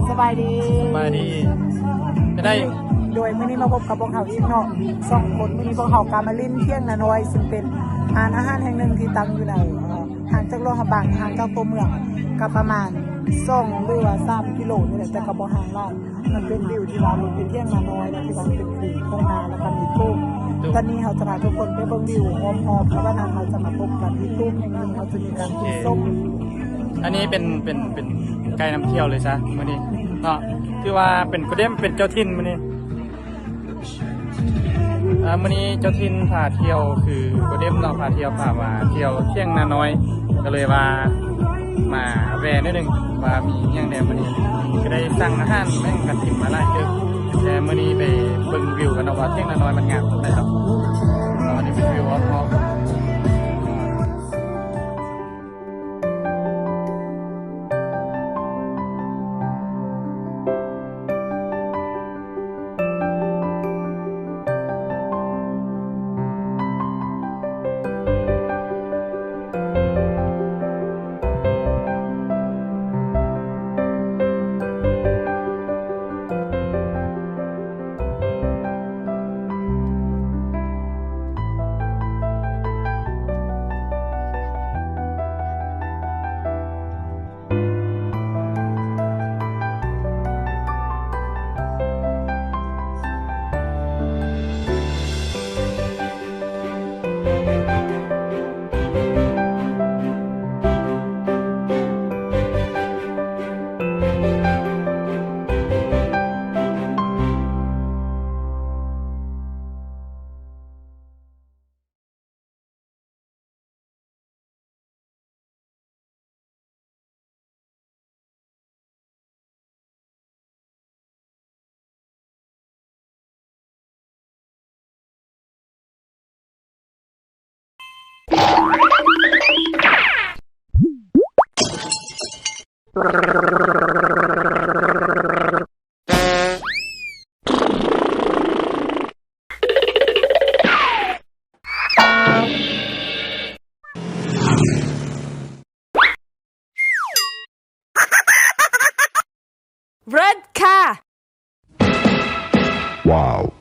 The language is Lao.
ສະບາຍດີ ສະບາຍດີ ເປັນໃດ? ໂດຍ ມື້ນີ້ມາພົບກັບພວກເຮົາອີກເນາະ ສອງຄົນ. ມື້ນີ້ພວກເຮົາກະມາຫຼິ້ນທ່ຽງນານ້ອຍ ຊຶ່ງເປັນຮ້ານອາຫານແຫ່ງໜຶ່ງທີ່ຕັ້ງຢູ່ໃນ ເອີ ຫ່າງຈາກຫຼວງພະບາງ ຫ່າງຈາກຕົວເມືອງກະປະມານສອງ ຫຼືວ່າສາມກິໂລນີ້ແຫຼະ ແຕ່ກະບໍ່ຫ່າງຫຼາຍ. ມັນເປັນວິວທີ່ວ່າມັນເປັນທ່ຽງນານ້ອຍ ແລະ ທີ່ວ່າເປັນພູທົ່ງນາ ແລ້ວກະມີຕູບ. ຕອນນີ້ເຮົາຈະພາທຸກຄົນໄປເບິ່ງວິວຮອບໆ ແລ້ວບາດນັ້ນເຮົາຈະມາພົບກັນທີ່ຕູບແຫ່ງນີ້ ເຮົາຈະມີການກິນສົ້ມ. ອັນນີ້ເປັນ ເປັນ ເປັນໄກນຳທ່ຽວເລີຍຊະມື້ນີ້ເນາະ ຖືວ່າເປັນໂກເດັມ ເປັນເຈົ້າຖິ່ນມື້ນີ້. ອ່າ ມື້ນີ້ເຈົ້າຖິ່ນພາທ່ຽວຄືໂກເດັມເນາະ ພາທ່ຽວ ພາມາທ່ຽວທ່ຽງນານ້ອຍ ກະເລີຍວ່າມາແວ່ໜ້ອຍໜຶ່ງວ່າມີຫຍັງແດ່ມື້ນີ້. ກະໄດ້ສັ່ງອາຫານແມ່ງກັນກິນມາຫຼາຍເຕີບ ແຕ່ມື້ນີ້ໄປເບິ່ງວິວກັນເນາະວ່າທ່ຽງນານ້ອຍມັນງາມສ່ຳໃດເນາະ. ອັນນີ້ເປັນວິວຮອບໆ. Red car. Wow.